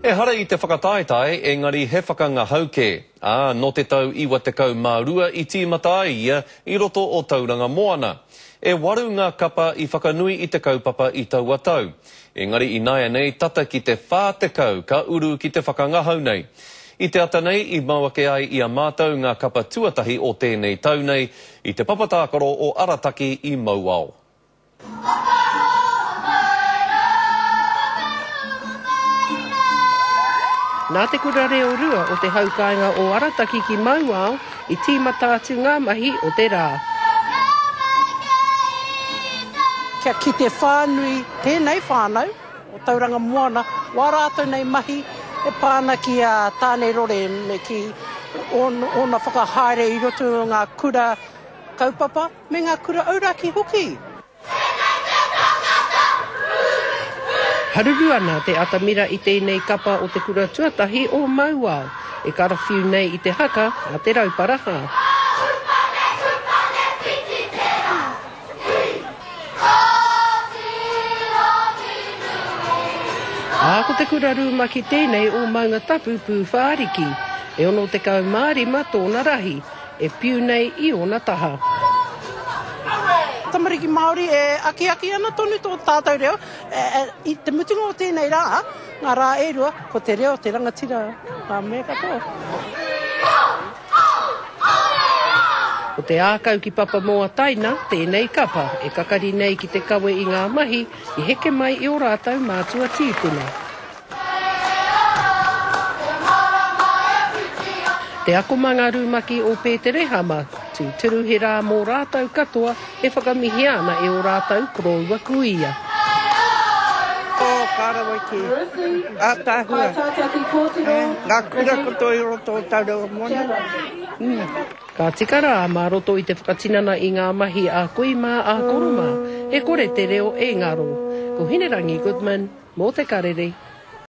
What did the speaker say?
Ehara i te whakataetae, engari he whakangahau kē, ā, nō te tau 92 i tīmata ai ia i roto o Tauranga Moana. E waru ngā kapa i whakanui i te kaupapa i taua tau. Engari ināianei tata ki te 40 ka uru ki te whakangahau nei. I te ata nei i mau ake ai i a mātou ngā kapa tuatahi o tēnei tau nei i te papa tākaro o Arataki i Mauao. Nā Te Kura Reo Rua o te haukāinga o Arataki ki Mauao i tīmata atu ngā mahi o te rā. Kia kite whānui tēnei whānau o Tauranga Moana wā rātou nei mahi e pā ana ki a Tāne Rore me ki ōna whakahaere i roto i ngā kura kaupapa Me ngā kura auraki hoki. Haruru ana te atamira i tēnei kapa o te kura tuatahi o Mauao, e karawhiu nei i te haka a Te Rauparaha. Ā, ko te kura rumaki tēnei o Maungatapu Pūwhāriki, e 65 tōna rahi, e piu nei i ōna taha. Tamariki Māori e akiaki ana tonu tō tātou reo. I te mutunga o tēnei rā, ngā rā e rua, ko te reo te rangatira ngā mea katoa. Ko te ākau ki Papamoataina tēnei kapa e kakari nei ki te kawe i ngā mahi i heke mai i ō rātou mātua tīpuna. Te akomanga rumaki o Pēterehama, tūturu he rā mō rātou katoa e whakamihia ana e ō rātou koroua kuia. Oh, ka rawe ki Ataahua. Ngā kura katoa i roto o Tauranga Moana. Ka tika rā, mā roto i te whakatinana i ngā mahi a kui mā, a koro mā, e kore te reo e ngaro. Ko Hinerangi Goodman. Mō te Karere.